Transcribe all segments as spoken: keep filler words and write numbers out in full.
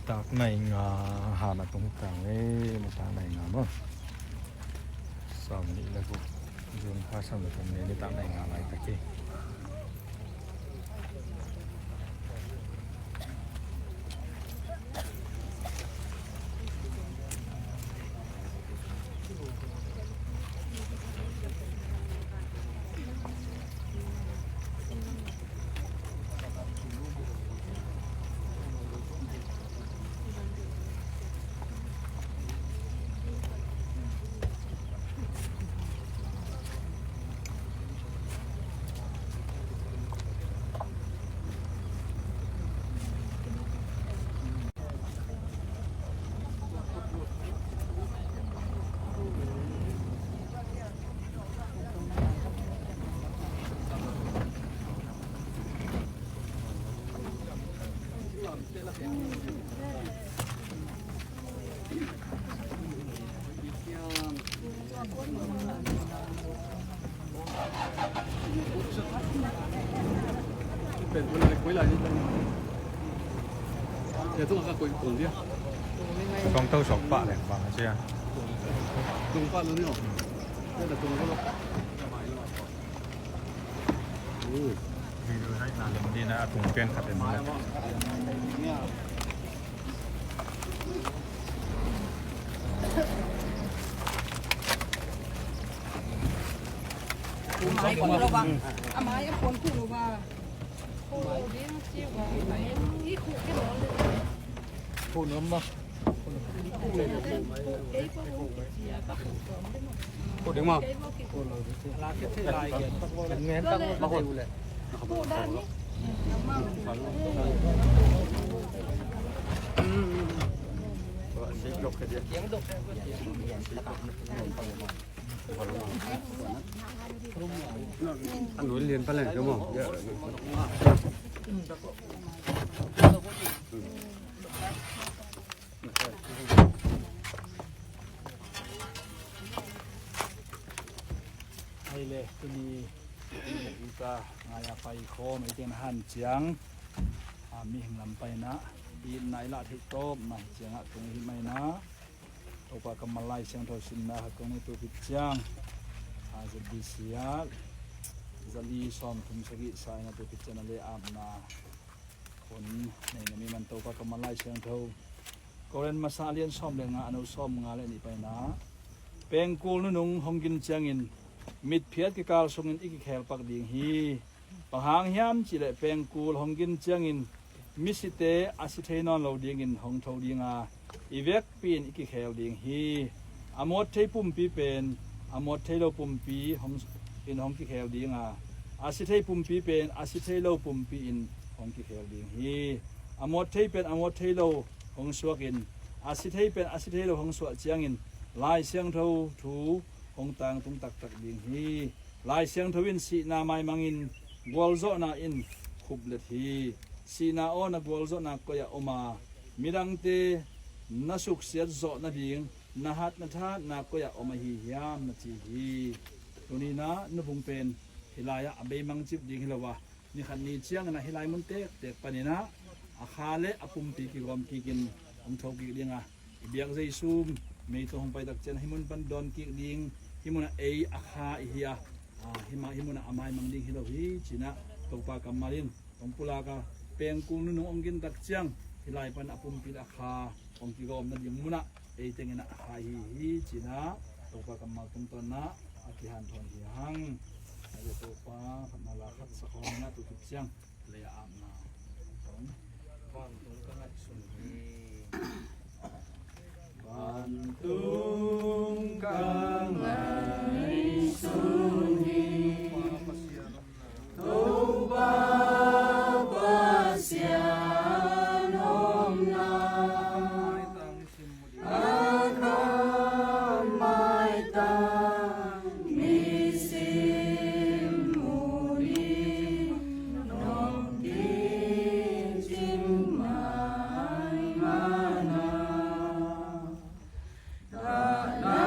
Nitak nai nga, han a tung tang e, nitak nai nga maw. Sawm nih le guk, June kha sawm le thum ni, nitak nai nga laitak hi. Kong tau sok pah leng bang sia. Video hai na lem di na a tung pen khat en. A nuai lian pa leng ke maw. Hai le, tuni i ta ngai a pai khawm, i ten han ciang, a, mihing lam paina, i nai lah thei tawp, nai ciang a tung hi mai na. Topa kammal Lai Siangtho simna khat kong neih tu khit ciang, a, Z B C ah zali sawm thum sagih sa ina tu khit ciang a le apna hun nei na mi man. Topa kammal Lai Siangtho Korin masa a lian sawm le nga a neu sawm nga le nih paina, pengkul nunung hong gin ciangin mitphiat kikal sungin i kikhel pak ding hi. Bang hang hiam cihleh pengkul hong gin ciangin misite a si thei nawn lo dingin hong tho ding a, i vekpi in i kikhel ding hi. A muat thei pumpi pen a muat thei lo pumpi hong, in hong kikhel ding a, a si thei pumpi pen a si thei lo pumpi in hong kikhel ding hi. A muat thei pen a muat thei lo hong suak in, a si thei pen a si thei lo hong suah ciangin Lai Siangtho thu hong tangtung taktak ding hi. Lai Siangtho in sihna maimangin gualzawhna in khuplet hi. Sihna aw, na gualzawhna koi-ah om a, midangte na suksiat zawh nading na hat na thatna koi-ah om ahi hiam, na ci hi. Tuni-in ah nupung pen hih lai-ah a beimang cip ding hi lo a, ni khat ni ciangin ah hih lai mun tektek panin ah a kha le a pumpi kigawm kikin hong tho kik ding a, i biak Jesu mei tawh hong pai tak ciang hih mun pan dawn kik ding, hih munah ei a kha i hi a, a, hih ma-, hih munah a maimang ding hi lo hi, ci-in ah Topa kammal in hong pulak a, pengkul nunung hong gin tak ciang hih lai pan a pumpi le a kha hong kigawm nading munah ei tengin ah a kha i hi hi, ci-in ah Topa kammal tungtawn ah a kihanthawn hi hang. Ahi zongin Topa, khat na la khat sa khawm in ah tu khit ciang lei a apna. Vantung ka ngaihsun hi. Vantung ka ngaihsun hi. Topa Pasian omna. A kha maitang nisim mu ding nong kicing maimana. Ka na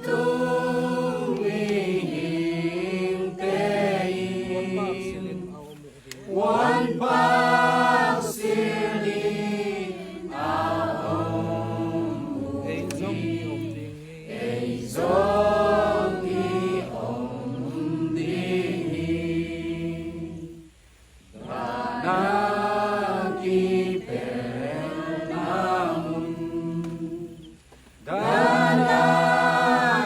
Tung mihingte in puanpak silin a om uh hi. Puanpak silin a om uh hi. Ei zong i om ding hi. Ei zong i om ding hi. Dana kipelna mun. Dana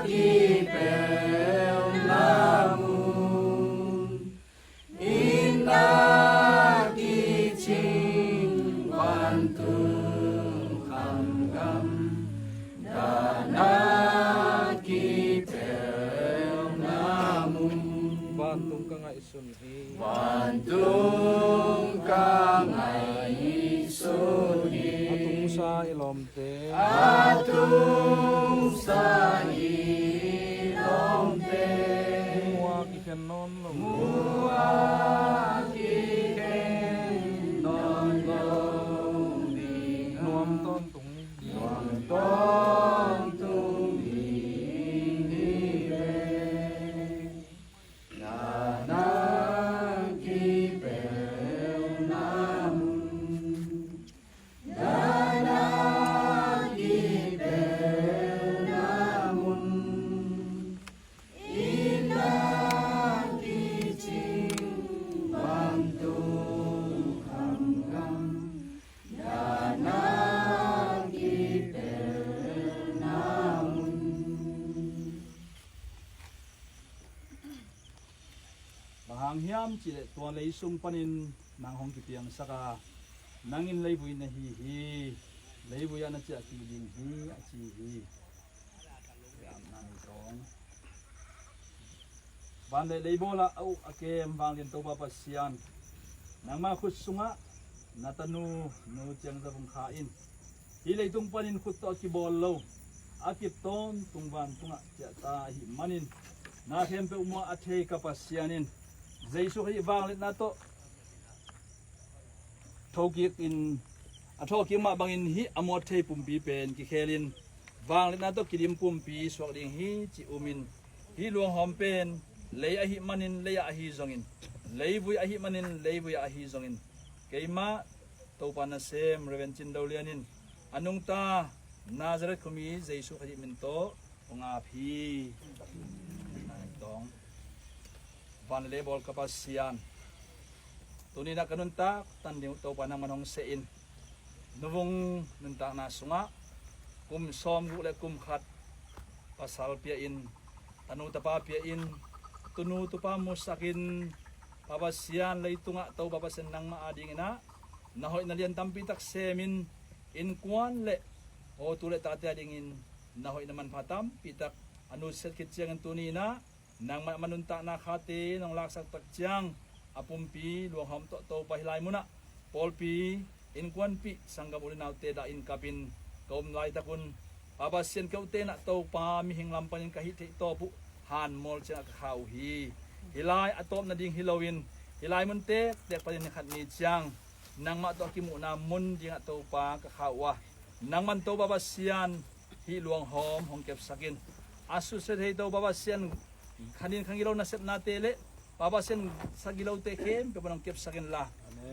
kipelna mun. Inn a kicing vantung khamgam. Dana kipelna mun. Vantung ka ngaihsun hi. Vantung ka ngaihsun hi. A tungsa i lawmte. A tungsa i lawmte. Mua kikhen nawn lo. Mua kikhen nawn lo ding. Nuam tawntung ding. Nuam tawntung ding hi ve. Dana kipelna mun. Dana kipelna mun. Inn a kicing vantung khamgam. Dana kipelna mun. Bang hang hiam cih leh tua lei sung panin nang hong kipiangsak a, nang in leivui na hi hi, leivui ah na ciah kik ding hi, a ci hi. Van le lei bawl ah a uk a kem vanglian Topa Pasian, nangma khut sungah na tanu Nu Ciang Za Vung Kha in hih leitung panin khut tawh a kibawl lo, a kip tawntung vantungah ciahta ahih manin, na khempeuh muah a thei ka Pasian in Jesuh Khrih vangliatna tawh thokik in, a thawhkik mah bangin hih a muat thei pumpi pen kikhelin vangliatna tawh kidim pumpi suak ding hi ci umin, hih luanghawm pen lei ahih manin lei ah ahi zongin, leivui ahih manin leivui ah ahi zongin, keimah Topa nasem Reverend Cin Do Lian in a nungta Nazareth khuami Jesuh Khrih min tawh hong ap hi. Tawng. Van le lei bawl ka Pasian, tuni-in ah ka nuntak tan ding uh Topa nangman hong seh in. Nu Vung nuntakna sungah kum sawmguk le kum khat pasal pia in, tanu tapa pia in, tunu tupa musak in, Pa Pasian, leitungah Topa Pasian nangmah adingin ah na hoihna lian tampi tak semin, innkuan le aw tu le tate adingin na hoihna manpha tampi tak a nusiat khit ciangin, tuni-in ah nangmah a nuntakna khate nong laksak tak ciang, a pumpi luanghawm tawh Topa hih lai munah pawlpi, innkuanpih, sanggam u le naute dahin kapin ka um laitak un, Pa Pasian, kote in ah Topa mihing lam panin ka hih theih tawp uh hanmawl ciangah ka kha uh hi. Hih lai a tawp nading hi loin, hih lai mun tektek panin ni khat ni ciang nangmah tawh a kimuhna mun dingah Topa ka kha uh a, nangman Topa Pasian, hih luanghawm hong kepsak in. A susia thei Topa Pasian, khanin khangilo nasepnate le Pa Pasian, sagilote khempeuh pan hong kepsak inla,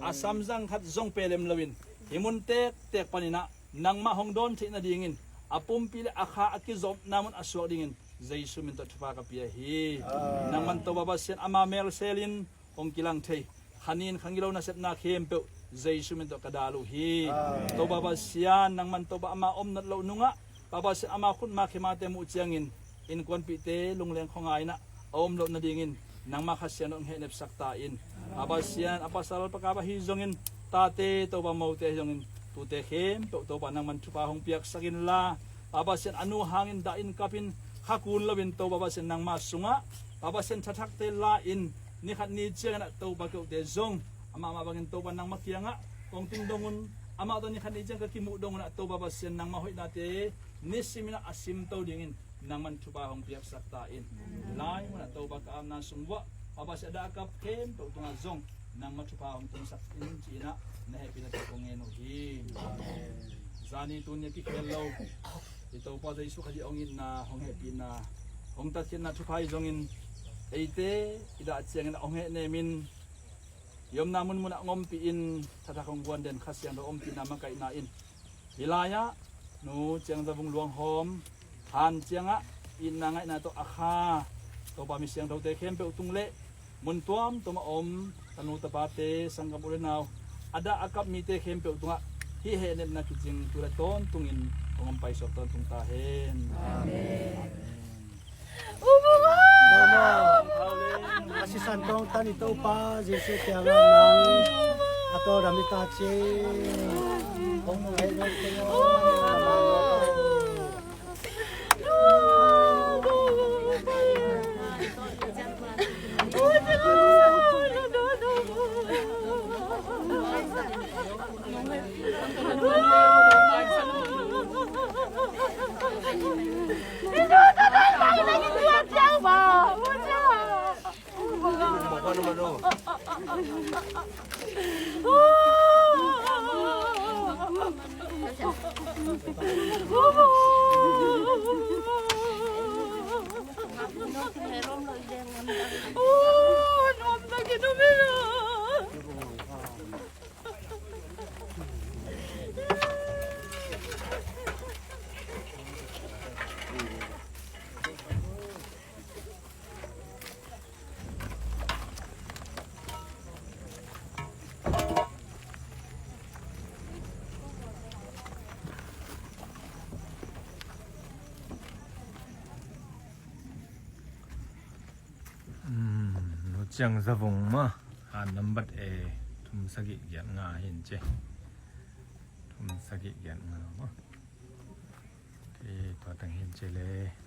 a samzang khat zong pelem loin hih mun tektek panin ah nangmah hong dawn theih nadingin, a pumpi le a kha a kizopna mun a suak dingin Jesuh min tawh thupha ka pia hi. Nangman Topa Pasian, ama mel selin hong kilang thei, khanin khangilo nasepna khempeuh Jesuh min tawh ka dal uh hi. Topa Pasian, nangman Topa ama om nat loh nungah, Pa Pasian, ama khutma khemate muh ciangin innkuanpihte lungleng khuangai in ah a om loh nadingin nangmah Kha Siangtho in hong hehnepsak ta in. Pa Pasian, a pasal pakap ahi zongin, tate Topa mote ahi zongin, tute khempeuh Topa nangman thupha hong piaksak inla, Pa Pasian, a nu hangin dahin kapin kha kun loin Topa Pasian nangmah sungah, Pa Pasian, thathakte la-in ni khat ni ciangin ah Topa kote zong amah mah bangin Topa nangmah kiangah kong tung dong un. Amah tawh ni khat ni ciang ka kimuh dong un ah Topa Pasian, nangmah hoihnate nisimin ah a simto dingin nangman thupha hong piaksak ta in. Lai munah Topa ka apna sung uah Pa Pasian, a dahkap khempeuh tungah zong nangmah thupha hong tungsak in ci-in ah na hehpihna thu kong ngen uh hi. Zani tuni a kikhel lo I Topa Jesu Khazih hong itna, hong hehpihna, hong tatkhiatna thupha hi zongin, eite i dah ciangin a hong hehnemin i omna munmunah hong ompihin, thathak hong guan den Kha Siangtho ompihna makaihna in, hih lai-ah Nu Ciang Za Vung luanghawm, han ciangah itna ngaihna tawh a kha Topa mi siangthote khempeuh tung le mun tuamtuam a om tanu tapate, sanggam u le nau, a dah a kap mite khempeuh tungah hih hehnepna kicing tu le tawntungin hong om paisuak tawntung ta hen. Amen. A sisan tawngtan i Topa Jesu kiangah nang a tawldam i ta cing. Hong heh lo. Nu Ciang Za Vung mah, han nambat e, thum sagih giat nga hin ci. Thum sagih giat nga mah. Tua teng hin ci le.